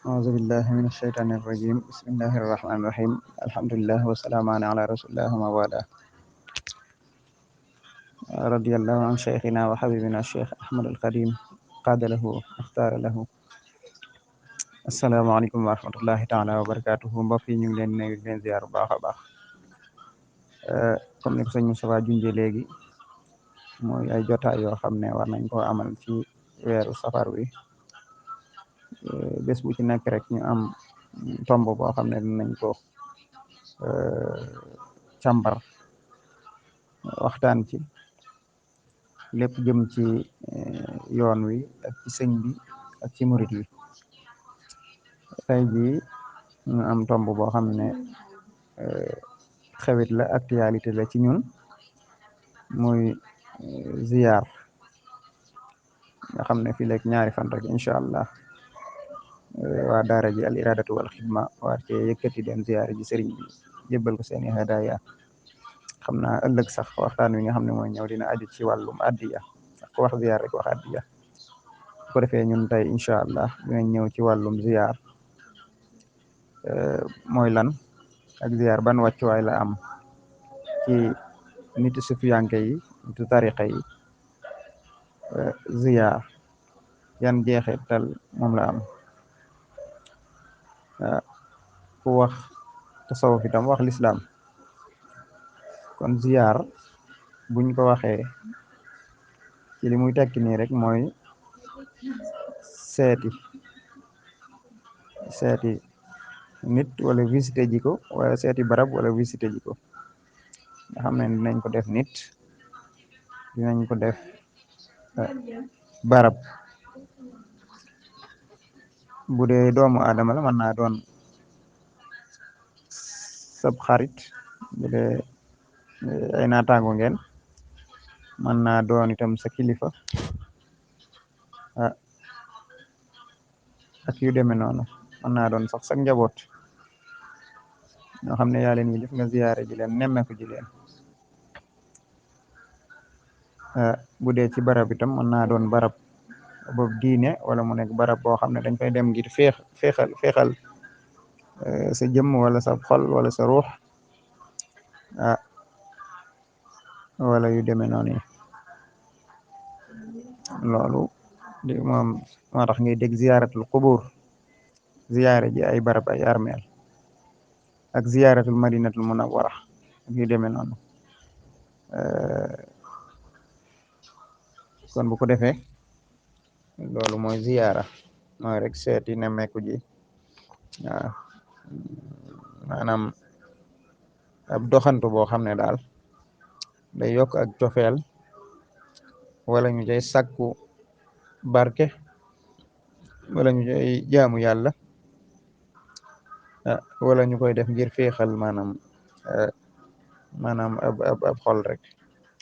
أعوذ بالله من الشيطان الرجيم بسم الله الرحمن الرحيم الحمد لله والسلام على رسول الله وما والاه رضي الله عن شيخنا وحبيبنا الشيخ أحمد القديم قاد له اختار له السلام عليكم ورحمة الله تعالى وبركاته mbokk yi ñu ngi leen nuyu di leen ziar bu baax a baax comme ni ko sëñ Moustapha junjee léegi mooy ay jotaay yoo xam ne war nañ koo amal ci weeru safar wi bés bu ci nekk rek ñu am tomb boo xam ne dinañ ko càmbar waxtaan ci lépp jëm ci yoon wi ak ci sëñ bi ak ci murit yi tey jii ñu am tomb boo xam ne xewit la actualité la ci ñun muy ziyaar nga xam ne fii léegi ñaari fan rek incha allah waa daara ji al iradatu wal xidma war cee yëkkati dem ziyaar ji sëriñ bi jébbal ko seeni hadaya xam naa ëllëg sax waxtaan wi nga xam ne mooy ñëw dina aju ci wàllum addiya ko wax ziyaar rek wax addiya bu ko defee ñun tey incha allah dinañ ñëw ci wàllum ziyaar mooy lan ak ziyaar ban wàccuwaay la am ci nitu sufiyanke yi nitu tariqa yi ziyaar yan jeexital moom la am ku wax tasawuf itam wax lislaam kon ziyaar buñ ko waxee ci li muy tekki nii rek mooy seeti nit wala visité ji ko wala seeti barab wala visité ji ko nga xam ne dinañ ko def nit dinañ ko def barab bu dee doomu aadama la mën naa doon sab xarit bu dee ay naataango ngeen mën naa doon itam sa kilifa ak yu demee noonu mën naa doon sax sa njaboot ñoo xam ne yaa leen yilif nga ziyaare ji leen nemmeeku ji leen bu dee ci barab itam mën naa doon barab boobu diine wala mu nekk barab boo xam ne dañ fay dem ngir feexal sa jëmm wala sa xol wala sa ruux wala yu demee noonu loolu di moom moo tax ngay dégg ziyaaratul qubur ziyaare ji ay barab ay armeel ak ziyaaratul madinatul munawwara ak yu demee noonu kon bu ko defee loolu mooy ziyaara mooy rek seeti nemmeeku ji waaw maanaam ab doxantu boo xam ne daal day yokk ak cofeel wala ñu cay sàkku barke wala ñu cay jaamu yàlla wala ñu koy def ngir féexal maanaam ab xol rek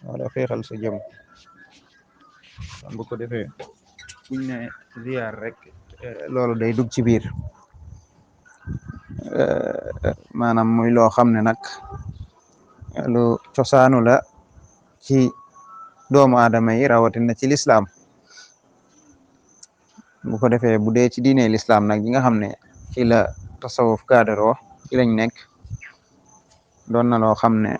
wala féexal sa jëm kon bu ko defee buñ ne ziyaar rek loolu day dugg ci biir maanaam muy loo xam ne nag lu cosaanu la ci doomu aadama yi rawatina ci lislaam bu ko defee bu dee ci diine lislaam nag yi nga xam ne ci la tasawuf kaadaroo ci lañ nekk doon na loo xam ne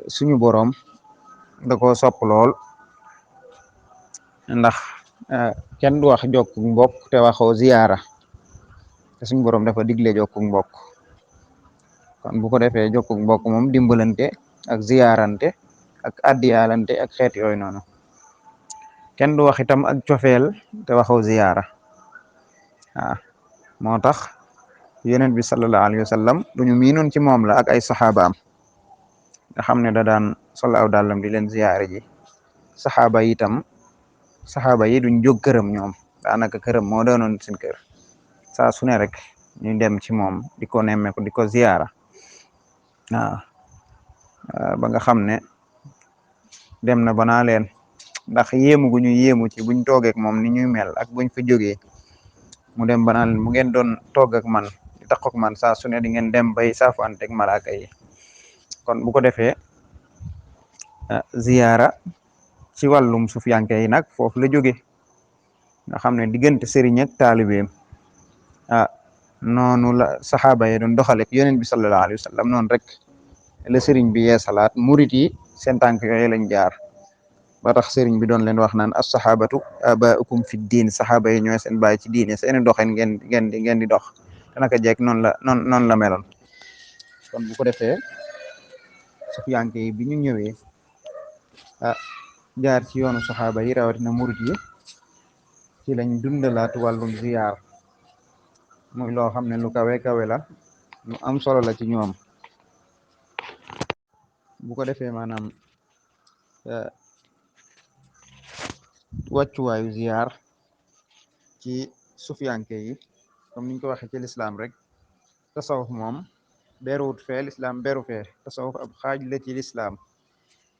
suñu boroom da ko sopp lool ndax kenn du wax jokku mbokk te waxoo ziyaara te suñu boroom dafa digle jokku mbokk kon bu ko defee jokku mbokk moom dimbalante ak ziyaarante ak addiyaalante ak xeet yooyu noonu kenn du wax itam ak cofeel te waxoo ziyaara moo tax yonent bi sallallahu alayhi wa sallam duñu miinoon ci moom la ak ay saxaabaam nga xam ne da daan sol aw dàllam di leen ziyaare ji saxaaba yi duñ jóg këram ñoom daanaka këram moo doonoon seen kër saa su ne rek ñu dem ci moom di ko nemmeeku di ko ziyaara ba nga xam ne dem na ba naa leen ndax yéemu gu ñu yéemu ci buñ toogeek moom ni ñuy mel ak buñ fa jógee mu dem ba naa leen mu ngeen doon toog ak man di tax ak man saa su ne di ngeen dem bay saafuanteeg malaaka yi kon bu ko defee ziyaara ci wàllum sufiyanke yi nag foofu la jóge nga xam ne diggante sëriñ ak taalibeem noonu la saxaaba yi doon doxale yonent bi sallallahu alayhi wa sallam noonu rek la sëriñ bi yeesalaat murit yi seen tànk yooyu lañ jaar ba tax sëriñ bi doon leen wax naan as-sahabatu abaukum fi diin saxaaba yi ñooy seen baay ci diine seeni doxeen ngeen di dox te naka jekk noonu la meloon. kon bu ko defee sufiyanke yi bi ñu ñëwee jaar ci yoonu saxaaba yi rawatina murit yi ci lañ dundalaat wàllum ziyaar muy loo xam ne lu kawe kawe la lu am solo la ci ñoom. bu ko defee maanaam wàccuwaayu ziyaar ci sufiyanke yi comme niñ ko waxee ci lislaam rek tasawuf moom beruwut fee lislaam beru fee tasawuf ab xaaj la ci lislaam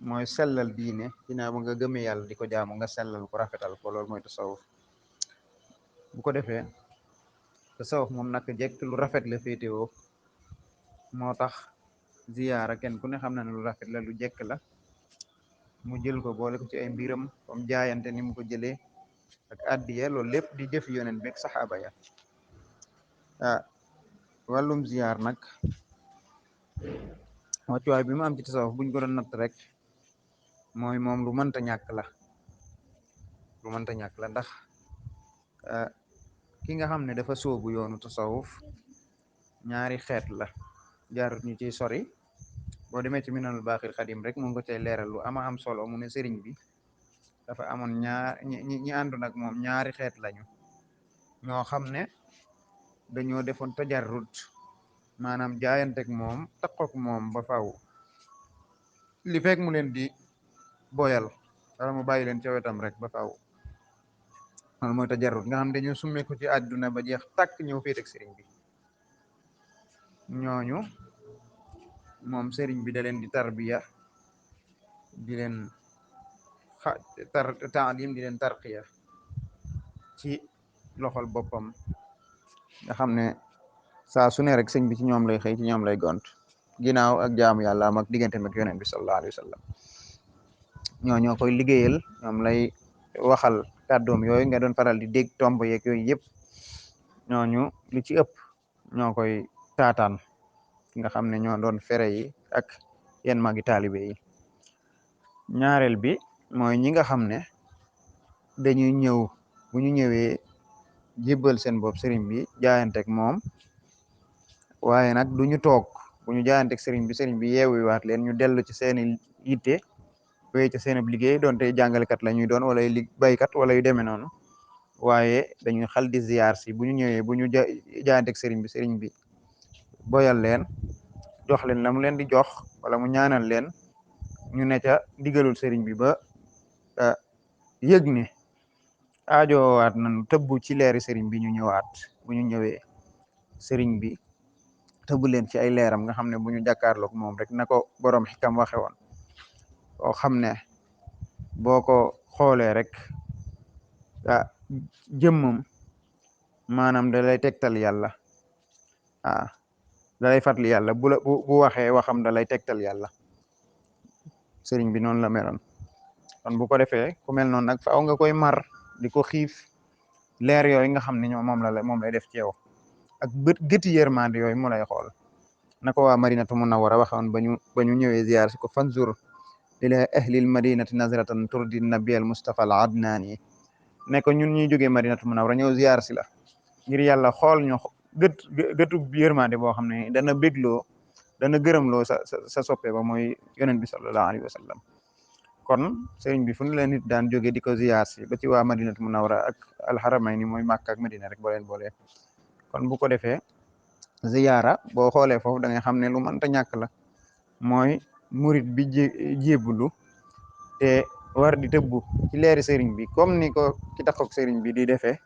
mooy sellal diine ginnaaw ba nga gëmee yàlla di ko jaamu nga sellal ko rafetal ko loolu mooy tasawuf. bu ko defee tasawuf moom nag jekk lu rafet la féetewoo moo tax ziyaara kenn ku ne xam na ne lu rafet la lu jekk la mu jël ko boole ko ci ay mbiram comme jaayante ni mu ko jëlee ak addiya loolu lépp di jëf yonent bi ak saxaaba ya wàllum ziyaar nag wàccuwaay bi mu am ci tasawuf buñ ko doon natt rek mooy moom lu mënta ñàkk la ndax ki nga xam ne dafa sóobu yoonu tasawuf ñaari xeet la jaarut ñu ciy sori boo demee ci minanul baaxil xadim rek mu ngi ko cay leeral lu ama am solo mu ne sëriñ bi dafa amoon ñi àndu nag moom ñaari xeet lañu ñoo xam ne dañoo defoon tajarrut maanaam jaayantek moom takkook moom ba faw li fekk mu leen di boyal wala mu bàyyi leen ca wetam rek ba faw loolu mooy tajarrut nga xam ne dañoo summeeku ci àdduna ba jeex tàkk ñëw féet ak sëriñ bi ñooñu moom sëriñ bi da leen di tarbiya di leen taalim di leen tarqiya ci loxol boppam nga xam ne saa su ne rek sëñ bi ci ñoom lay xëy ci ñoom lay gont ginnaaw ak jaamu yàlla am ak diggante ak yonent bi sallallahu alayhi wa sallam ñoo koy liggéeyal ñoom lay waxal kàddoom yooyu nga doon faral di dégg tomb yeeg yooyu yëpp ñooñu li ci ëpp ñoo koy taataan nga xam ne ñoo doon fere yi ak yenn magi taalibe yi. ñaareel bi mooy ñi nga xam ne dañuy ñëw bu ñu ñëwee jébbal seen bopp sëriñ bi jaayanteeg moom waaye nag duñu toog bu ñu jaayanteeg sëriñ bi yeewi waat leen ñu dellu ci seeni yitte wéy ci seen liggéey doonte jàngalekat la ñuy doon wala baykat wala yu demee noonu waaye dañuy xal di ziyaar si bu ñu ñëwee bu ñu jaayanteeg sëriñ bi boyal leen jox leen la mu leen di jox wala mu ñaanal leen ñu ne ca digalul sëriñ bi ba yëg ne aajowaat nañu tëbbu ci leeri sëriñ bi ñu ñëwaat bu ñu ñëwee sëriñ bi tëbbu leen ci ay leeram nga xam ne bu ñu jàkkaarloog moom rek na ko boroom xikam waxe woon koo xam ne boo ko xoolee rek jëmmam maanaam da lay tegtal yàlla da lay fàttali yàlla bu waxee waxam da lay tegtal yàlla sëriñ bi noonu la meloon kon bu ko defee ku mel noonu nag faaw nga koy mar di ko xiif leer yooyu nga xam ne ñoom moom lay def ci yow ak gëti yërmande yooyu mu lay xool na ko waa Madinatu Munawwara waxoon ba ñu ñëwee ziyaar si ko fanzur ila ahlil madinati nazratan turdi nabiyal Mustafa al Adnani ne ko ñun ñuy jógee Madinatu Munawwara ñëw ziyaar si la ngir yàlla xool ñu gëtu yërmande boo xam ne dana bégloo dana gërëmloo sa soppe ba mooy yonent bi sallallahu alayhi wa sallam kon sëriñ bi fu ñu leen nit daan jóge di ko ziyaar si ba ci waa Madinatu Munawwara ak alxaramayni mooy Makka ak Madina rek boo leen boolee kon bu ko defee ziyaara boo xoolee foofu da nga xam ne lu mënta ñàkk la mooy murit bi jébbalu te war di tëbbu ci leeri sëriñ bi comme ni ko ci taxok sëriñ bi di defee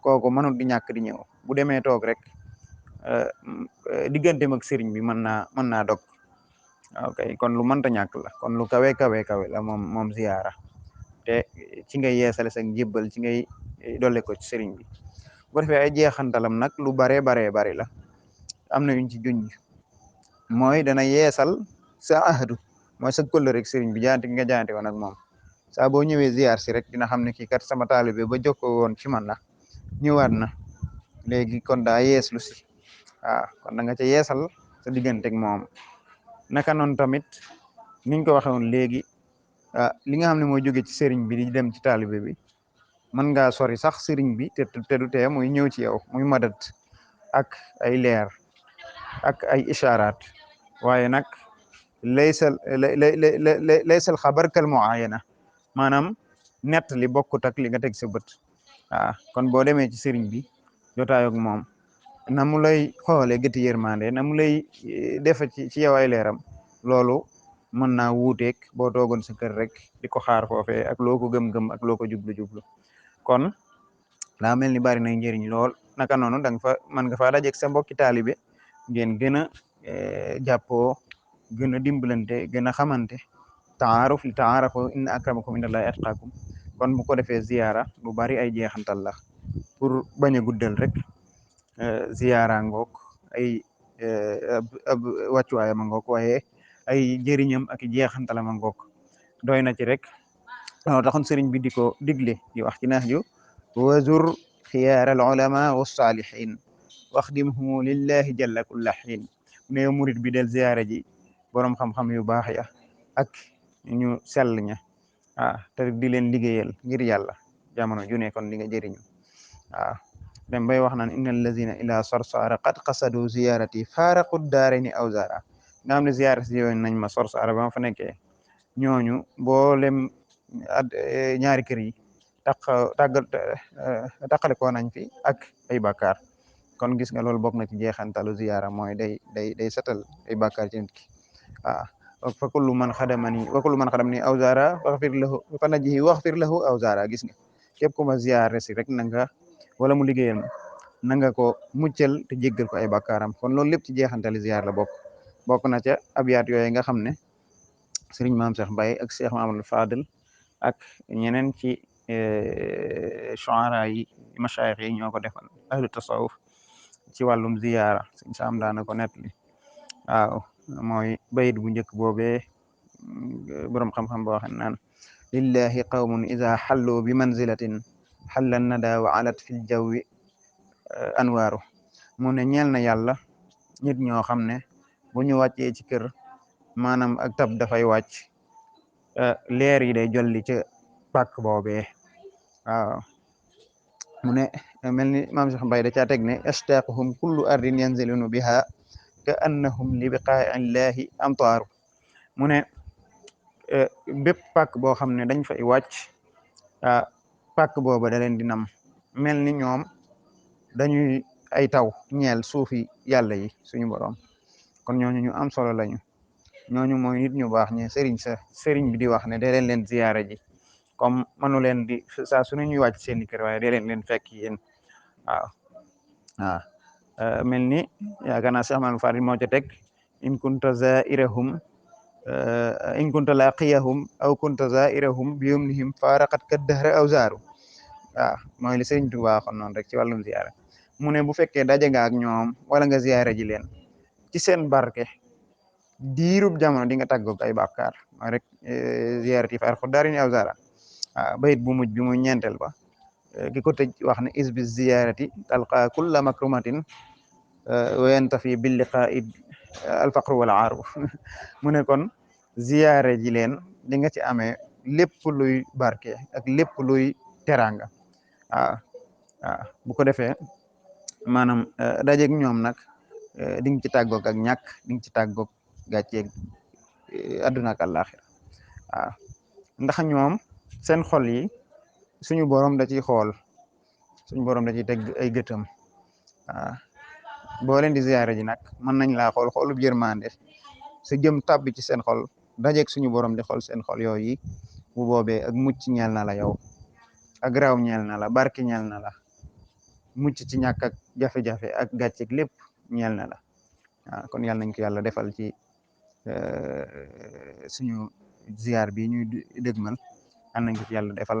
kooku mënut di ñàkk di ñëw bu demee toog rek digganteem ak sëriñ bi mën naa dog ok kon lu mënta ñàkk la kon lu kawe la moom ziyaara te ci ngay yeesale sa jébbal ci ngay dolle ko ci sëriñ bi bu defee ay jeexantalam nag lu bari la am na yuñ ci junj mooy dana yeesal sa ahdu mooy sa kóllëre rek sëriñ bi jaante gi nga jaante woon ak moom saa boo ñëwee ziar si rek dina xam ne kii kat sama taalibe ba jokkoo woon ci man la ñëwaat na léegi kon daa yeeslu si waaw kon da nga ca yeesal sa digganteeg moom naka noonu tamit niñ ko waxee woon léegi li nga xam ne mooy jóge ci sëriñ bi di dem ci taalibe bi mën ngaa sori sax sëriñ bi te du tee muy ñëw ci yow muy madat ak ay leer ak ay isharaat waaye nag laysal xabar kal muayana maanaam nett li bokkut ak li nga teg sa bët kon boo demee ci sëriñ bi jotaayoog moom na mu lay xoole gëti yërmande na mu lay defa ci yow ay leeram loolu mën naa wuuteeg boo toogoon sa kër rek di ko xaar foofee ak loo ko gëm-gëm ak loo ko jublu-jublu kon daa mel ni bari nay njëriñ lool naka noonu da nga fa mën nga faa dajeeg sa mbokki taalibe ngeen gën a jàppoo gën a dimbalante gën a xamante taaruf li taarafu inna akramakum indallahi atqakum kon bu ko defee ziyaara lu bari ay jeexantal la pour bañ a guddal rek ziyaara ngoog ay ab wàccuwaayam a ngoog waaye ay njëriñam ak jeexantalam a ngoog doy na ci rek waaw taxoon sëriñ bi di ko digle di wax ci nax ju wazur xiyaar al ulama wa salihin waxdimhu lillahi jalla kulla xiin ne murit bi del ziyaara ji boroom xam-xam yu baax ya ak ñu sell ña te di leen liggéeyal ngir yàlla jamono ju ne kon di nga jëriñu dem bay wax naan inna allazina ila sarsara qad qasadu ziyarati faaraqu daarini aw zara nga xam ne ziyaara si yooyu nañ ma sarsara ba ma fa nekkee ñooñu mboolem ñaari kër yi taqale ko nañ fi ak ay bàkkaar kon gis nga loolu bokk na ci jeexantalu ziyaara mooy day setal ay bàkkaar ci nit ki fa kullu man xadamani aw zara waxfir lahu fa najihi waxfir lahu aw zara gis nga képp ku ma ziyaare si rek na nga wala mu liggéeyal ma na nga ko muccal te jéggal ko ay bàkkaaram kon loolu lépp ci jeexantali ziyaar la bokk na ca abyaat yooyu nga xam ne sëriñ maam Cheikh Mbaye ak Cheikh Mamadou Fadel ak ñeneen ci shuara yi mashayikh yi ñoo ko defal ahlu tasawuf ci wàllum ziyaara sëñ Saam daana ko nettali waaw mooy bayit bu njëkk boobee boroom xam-xam boo xam naan lillahi qawmun ida xallu bi manzilatin xalla nada wa alat fil jawwi anwaaru mu ne ñeel na yàlla nit ñoo xam ne bu ñu wàccee ci kër maanaam ak tab dafay wàcc leer yi day jolli ca pàkk boobee waaw mu ne mel ni maam Cheikh Mbaye da caa teg ne ashtaquhum kullu ardin yanzilunu biha ka annahum li biqaa'illahi amtaaru mu ne bépp pàkk boo xam ne dañ fay wàcc pàkk booba da leen di nam mel ni ñoom dañuy ay taw ñeel suufi yàlla yi suñu borom kon ñooñu ñu am solo lañu ñooñu mooy nit ñu baax ñi sëriñ bi di wax ne dee leen ziyaara ji comme mënu leen di saa su ne ñuy wàcc seeni kër waaye dee leen fekk yéen waaw mel ni yaakaar naa Cheikh Mamadou Fadil moo ca teg in kunta zairahum in kunta laqiyahum aw kunta zairahum bi yumnihim faraqat ka dahra aw zaaru waaw mooy li sëriñ Tuubaa waxoon noonu rek ci wàllum ziyaara mu ne bu fekkee daje nga ak ñoom wala nga ziyaara ji leen ci seen barke diirub jamono di nga tàggoog ay bàkkaar mooy rek ziyaarati faraqu daarini aw zaara bayit bu mujj bi muy ñeenteel ba ki ko tëj wax ne is bi ziyarati talqa kulla makrumatin wa yantafi bil liqaa'i alfaqru wal aaru mu ne kon ziyaare ji leen di nga ci amee lépp luy barke ak lépp luy teranga bu ko defee maanaam dajeeg ñoom nag di nga ci tàggoog ak ñàkk di nga ci tàggoog gàcceeg adduna ak àllaaxira ndax ñoom seen xol yi suñu borom da ciy xool suñu borom da ciy teg ay gëtam boo leen di ziyaare ji nag mën nañ laa xool xoolub yërmande sa jëm tàbbi ci seen xol dajeeg suñu borom di xool seen xol yooyu bu boobee ak mucc ñeel na la yow ak raw ñeel na la barke ñeel na la mucc ci ñàkk ak jafe-jafe ak gàcceeg lépp ñeel na la kon yàlla nañ ko yàlla defal ci suñu ziyaar bi ñuy dëgmal an nañ ko ci yàlla defal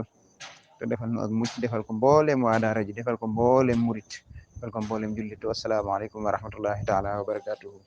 te defal nu ak mucc defal ko mboolem waa daara ji defal ko mboolem murit defal ko mboolem jullit wassalaamu aleykum wa rahmatullahi taala wa barakatuhu